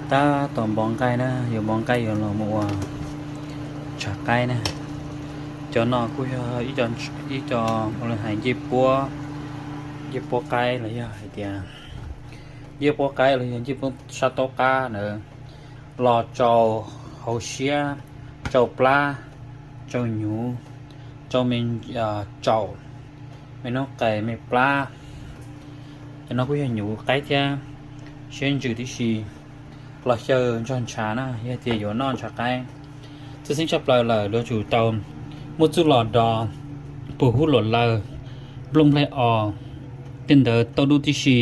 Tab tom npog nqaij na, yuav npog nqaij yuav los mus ua ntshav qaib na. Cov no kuj yog ib co ua li hais ncej puab, ncej puab qaib los yog hais tias ncej puab qaib los yog ncej puab sab tob qab ntawd los tsau hauv siab, tsau plab, tsau hnyuv, tsau me tsaum, me noob qes, me plab. Cov no kuj yog hnyuv qaib thiab siab ntsws tib si, los xyaw nrog ntshav na, yog tias yuav noj ntshav qaib. Txhua txheej tshaj plaws lawm yuav tsum tau muaj txuj lom dos, puas hub luam laws, nplooj nplaig os, tej ntawd tau dub tib si,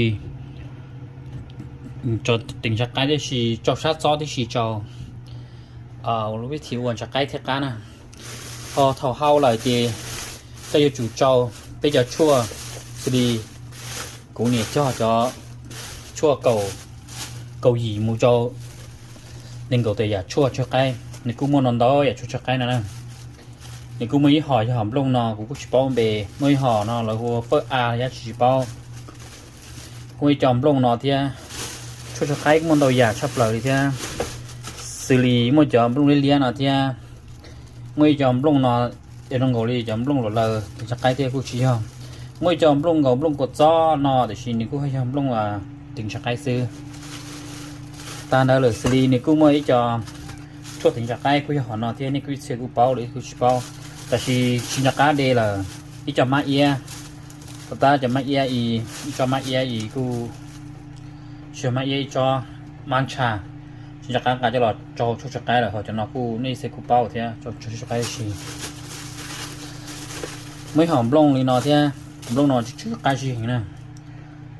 teem ntshav qaib tib si, tsau sab txob tib si tsau, vib thib ua ntshav qaib thiaj qab na. Ho thaum hau lawm ces koj yuav tsum tsau peb cov tshuaj xws li kuv niam cog cov tshuaj kaum yim mus rau nees nkaum tawm yam tshuaj tsau qaib. Nws kuj muaj no ntau yam tshuaj tsau qaib no na. Nws kuj muaj ib hom yog hom nplooj no kuv kuj tsis paub npe, muaj ib hom no lawv hu ua pawj a los yog tsis tsis paub. Kuj muaj ib co nplooj no thiab. Tshuaj tsau qaib kuj muaj ntau yam tshaj plaws li thiab, xws li muaj cov nplooj liab liab no thiab. Muaj ib co nplooj no yog zoo nkaus li cov nplooj luam laws teem ntshav qaib thiab kuj tsis yog. Muaj ib co nplooj nkaus nplooj kua txob no tiam sis nws kuj yog nplooj teem ntshav qaib xwb. Tag ntawd lawm xws li nws kuj muaj ib co tshuaj teem ntshav qaib kuj yog hom no thiab, nej kuj ib txhia kuj paub los kuj tsis paub, tab sis tsis nco qab de lawm. Ib co mab iab, tab cov mab iab, ib tsob mab iab ib kuj tsis yog mab iab, ib tsob mab ntsha, tsis nco qab nqa coj los tsau tshuaj tsau qaib lawm. Ho cov no kuj nej ib txhia kuj paub thiab, tsau tshuaj tsau qaib si. Muaj ib hom nplooj li no thiab, nplooj no tsw tsw qaib zig heev na,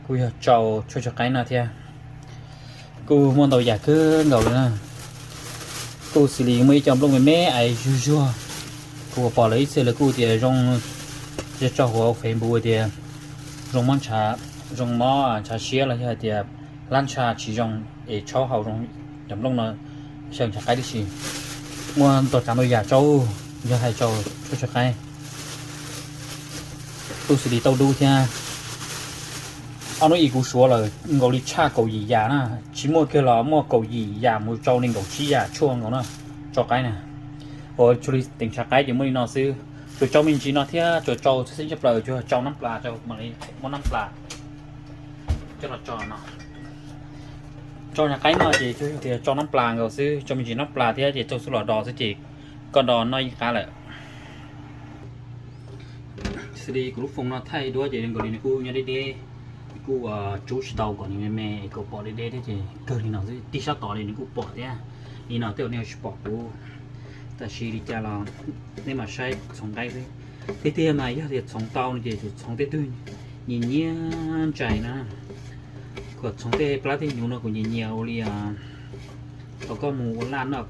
kuj yog tsau tshuaj tsau qaib no thiab. Kuj muaj ntau yam kawg nkaus li na. Kuj xws li muaj ib co nplooj me me ais zuag zuag, kuv pom lawv ib txhia lawv kuj tias zoo, yog tso hauv Facebook tias zoo mob ntshav, zoo mob ntshav siab los yog hais tias hlab ntsha tsis zoo, es tsau hau zoo cov nplooj no xyaw ntshav qaib tib si. Muaj ntau tsav ntau yam tsau, yog hais tsau tshuaj tsau qaib. Kuj xws li tau dub thiab. Ob hnub ib kuv suav lawm nkaus li tshaj kaum yim yam na, tsis muaj kiag los muaj kaum yim yam mus tsau nees nkaum tsib yam tshuaj nkaus na, tsau qaib na. Ua tsuas li teem ntshav qaib ces muaj li no xwb, tsuas tsau me ntsis no thiab, tsuas tsau txhua txheej tshaj plaws, tsuas tsau nab plas, muab nab plas coj los tso no. Tsau ntshav qaib no ces tsuas yog tias tsau nab plas nkaus xwb, tsau me ntsis nab plas thiab ces tsau xub los do xwb ces koj do noj yeej qab lawm. Xws li kuv lub foos no thaij duab ces nkaus li nws kuj nyob deb deb, nws kuj tsub tsis tau kom nws me me es kom pom deb deb thiab ces kawg li no xwb. Tig sab tod li nws kuj pom thiab, li no tej zaum nej tsis pom kuv. Tab sis li cas los nej mam saib txhoov qaib xwb. Tiag tiag mas yog tias txhoov tau no ces tsum txhoov tej tug nyias nyias ntsais na, kom txhoov tej plab tej hnyuv no kuv nyias nyias ua li thaum koj mus ua laj noj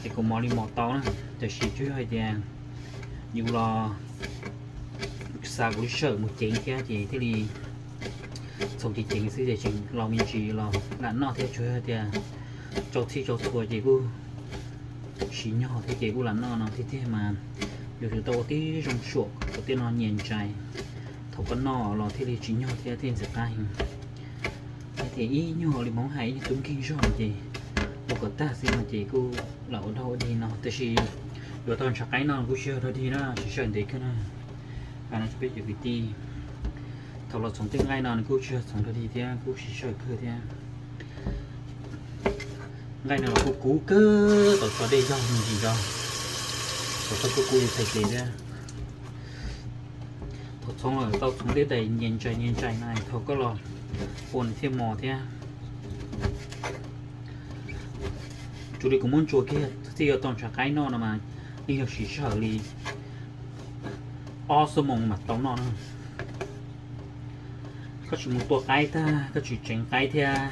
es kuv mos li mos tau na. Tab sis tsuas yog hais tias yus los xav kuv sawm mus ceev thiab ces thiaj li txhoov ceev ceev xwb ces tseem los me ntsis los lam noj thiab. Tsuas yog tias tsau txhij tsau txhua ces kuj siv nyog thiab ces kuj lam noj no. Tiag tiag mas yus tsum tau ua tib zoo suam kom tej no nyias ntsais, thaum koj noj los thiaj li tsis nyog thiab thiaj ntxim qab heev. Tias ib nyuag li hmoov hais ib nyuag tub nkeeg zog ces ua kom tag xwb no ces kuj lam ua dog ua dig no. Tab sis yuav tau ntshav qaib no kuj tsis yog dog dig na, siv sij hawm ntev kawg na. Peb cov kwv tij, thaum los txhoov tej nqaij no nws kuj tsis yog txhoov dog dig thiab, kuj siv sij hawm kawg thiab. Nqaij no los kuj kub kawg, tau tso dej yog me ntsis nrog, tau txhob kuj kub li txhais tes thiab. Thaum txhoov lawm tau txhoov tej daim nyias ntsais nyias ntsais no thaum koj los ua nws thiaj mos thiab. Tsuas li kuv muab ntsuas kiag txij yuav tau ntshav qaib noj no mas yeej yog siv sij hawm li ob xuab moos mam tau noj na. Koj tsis mus tua qaib tag, koj tsis tseev qaib thiab,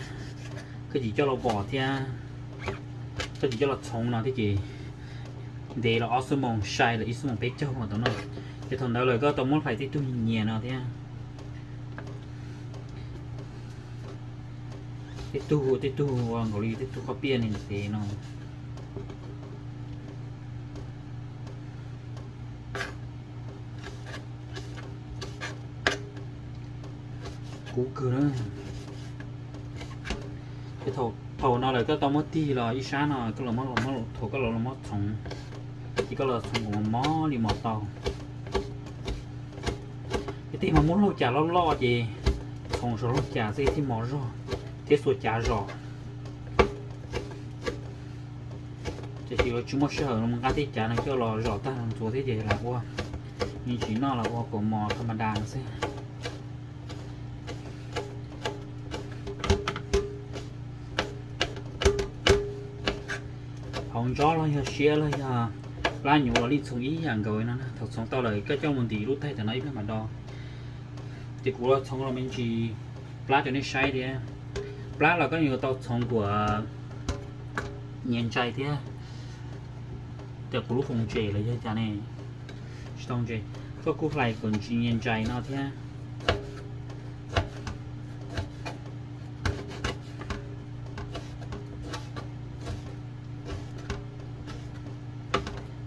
koj tsis coj los vom thiab, koj tsis coj los txhoov no thiab ces ntev los ob xuab moos, sai lawm ib xuab moos peb caug mas tau noj. Ces thaum ntawd lawm koj tau muab hlais tej tug nyias no thiab. Tej tug, tej tug ua nkaus li tej tug qhob piaj ni ntev no. Kub kawg na. Thaum no lawm koj tau muab tig los ib sab no, koj los, thaum koj los muab txhoov, ces koj los txhoov kom mos mos li mos tau. Tej teg mas muab laug cas loj loj ces txhoov saum laug cas xwb thiaj mos zog thiab xuas cav zom. Tiam sis lawv tsis muaj sij hawm los nqa tej cav no coj los zom tag los ntxuav thiab ces lam ua, me ntsis noj los ua kaus mom tha ma das xwb. Hauv ntsob los yog siab los yog plab nyuv los yeej txhoov ib yam nkaus no na. Thaum txhoov tau lawm koj coj mus ntim lub taig tam no ib pliag mam do. Ces kuv los txhoov los me ntsis plab rau nej saib thiab. Plab los koj yuav tau txhoov kom nyias ntsais thiab. Ces kuv lub foom ntses los yog cas ne, tsis tau ntses, koj kuj hlais kom nyias ntsais no thiab.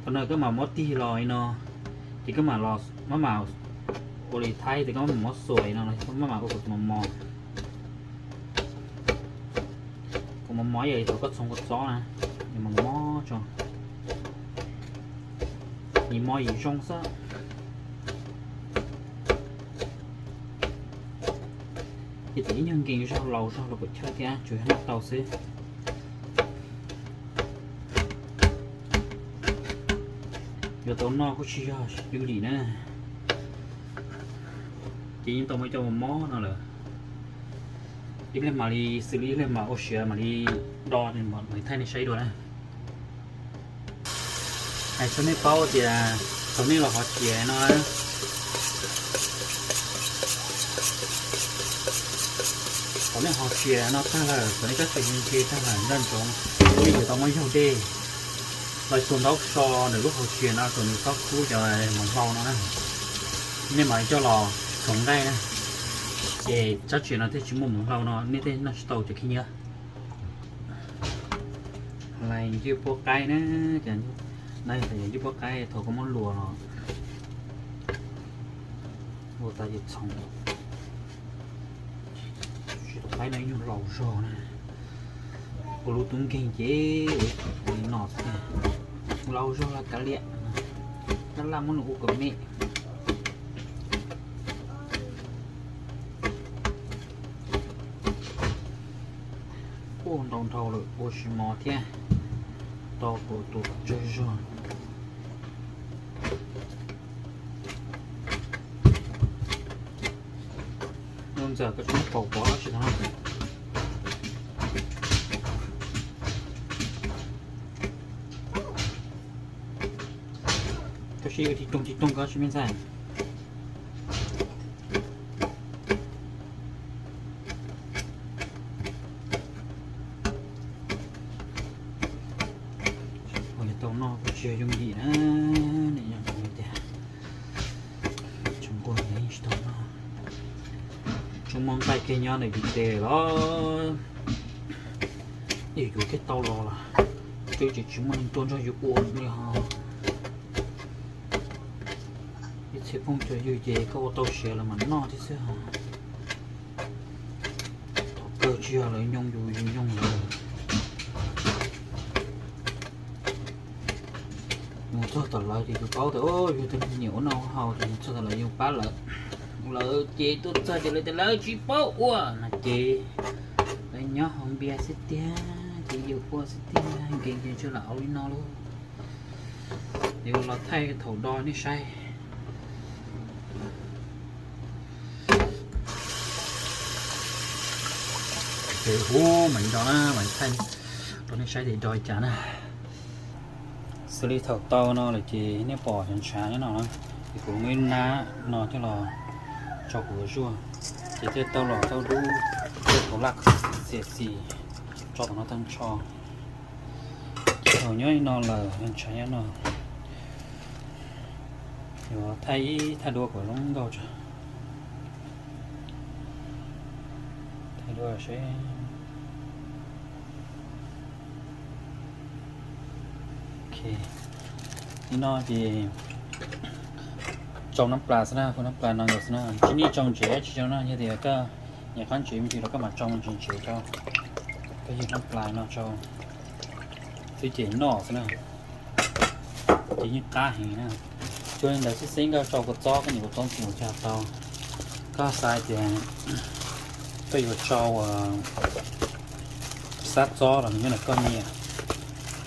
Thaum no koj mam muab tig los li no, ces koj mam los, maj mam ua li thaib ces koj mam muab xuas li no, maj mam ua kom mos mos. Kom mos mos yog thaum koj txhoov kua txob na, mos mos tso, yim mos yim zoo xwb. Ces thaum ib nyuag nkees zog laus zog los kuj chawj thiab, tsuas yog noj tau xwb. Yuav tau noj kuj tsis yog yooj yim na. Ces yeej tau muaj cov mos mos no lawm. Ib pliag mam li xws li ib pliag mam ua siav mam li do mam li thaij nej saib dua na. Hais rau nej paub tias thaum nej los hov tsiav no, thaum nej hov tsiav no tag lawm, thaum nej cov tsev ntse tag lawm, nroj ntsoov, nej yuav tau muab yaug dej los tua ntaub so ntawm lub hauv tsiav no kom nws txhob kub cov mos hlau no na. Nej mam li coj los txhoov nqaij na, ces tsab tsiav no thiaj tsis muaj mos hlau no nej thiaj noj tsis tau cov khib nyiab. Hlais ncwj puab qaib na, no yog ncwj puab qaib thaum koj muab luas los ua tas ces txhoov. Tsis tau qaib no ib nyuag laus zog na, ua lub tub nkeeg ces ua li no xwb, laus zog los kav liam, laj laj muab nws ua kom me. Ua ntau nrhau lawm ua tsis mos thiab, tau tus tus tsawg zog. Nuj Ntxawm koj tsis muab kaus pov tsis tau. Koj sib ua tig toog tig toog koj tsis me ntxhais. Ua yog tau noj kuj tsis yog yooj yim na, nim no tias tsis nquag yeej tsis tau noj. Tsuas muaj nqaij kiag nyob ntawm yus tes los yus yuav kiag tau los los twb tsis tsis muaj neeg tuaj nrog yus ua li ho. Ib txhia phooj cov ywg ces koj ua tau siav lawm mas noj thiab xwb. Thaum kawg tsis yog lawv nyoo yus, yus nyoo lawv. Mus txog tom lawv ces yus paub tias yus tus nyiam ua noj ua haus ces mus txog tom lawv yus pab lawv. Lawv ces tuaj txog ces lawv tias lawv tsis paub ua no ces lawv nyob haus npias xwb tiag ces yus ua xwb tiag, nkees ces tsuas lam ua li no lauj. Yuav los thaij thaum do nej saib. Ces hu mam li do na, mam li thaij rau nej saib tias do li cas na. Xws li thaum tau no lawm ces nej pom cov ntshav nyob no na, ces kuv muaj ib nab no coj los tso kuv zuaj, ces thiaj tau los tau dub, thiaj tau laj xiam xis tso tom no tag nrho. Ces thaum nyob li no lawm ntshav nyob no, yuav thaij ib thaj duab kom zoo nkauj tso. Thaij duab seb. Li no ces tsau nab plas xwb na, phua nab plas no nkawd xwb na, tsis nej tsau ntsev tsis tsau no, yog tias koj nyiam qab ntsev me ntsis los koj mam tsau ntsev ntsev rau. Koj yog nab plais no rau xwb ces noj xwb na, ces yeej qab heev na. Tsuas li ntawd xwb xwb, koj rau kua txob, koj nyiam kua txob ntxim ua cas tau. Koj xav tias koj yuav rau xab txob los nws nyob ntawm koj nyiam.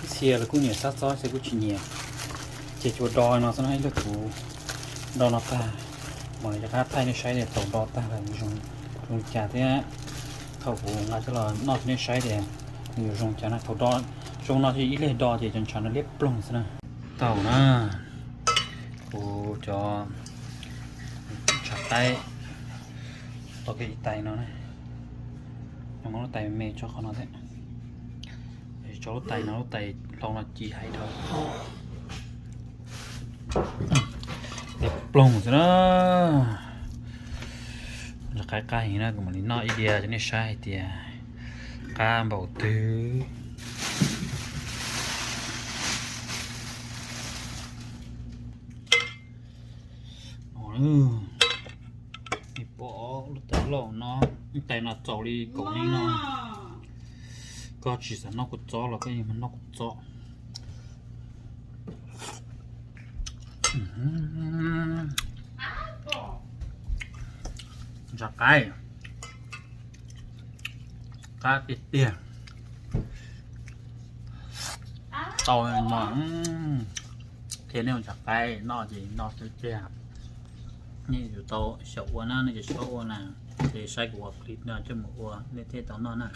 Ib txhia los kuj nyiam xab txob, ib txhia kuj tsis nyiam. Ces tsuas do no xwb na, ib pliag kuv do no tag, mam li rov qab thaij nej saib tias thaum do tag lawm nws zoo li cas thiab thaum kuv nqa coj los noj rau nej saib tias nws yuav zoo cas na. Thaum do zoo no ces ib pliag do ces cov ntshav no liab ploog xwb na. Tau na, kuv cov ntshav qaib tau kiag ib tais no na, muab lub tais me tso qhov no thiab, tso lub tais no, lub tais hlau no ci hais dhau. Liab ploog xwb na. Ntshav qaib qab heev na, kuv mam li noj ib diav rau nej saib hais tias qab npaum twg. Pom lub tais loj no, tais no txaus li kaum neeg no. Koj tsis xav noj kua txob los koj yeej noj kua txob. Ntshav qaib qab tiag tiag. Tau no, qhia nej ua ntshav qaib noj ces noj xwb tiag. Nej yuav tau xyaum ua na, nej tsis tau ua na, ces saib kuv ua clip no coj mus ua nej thiaj tau noj na.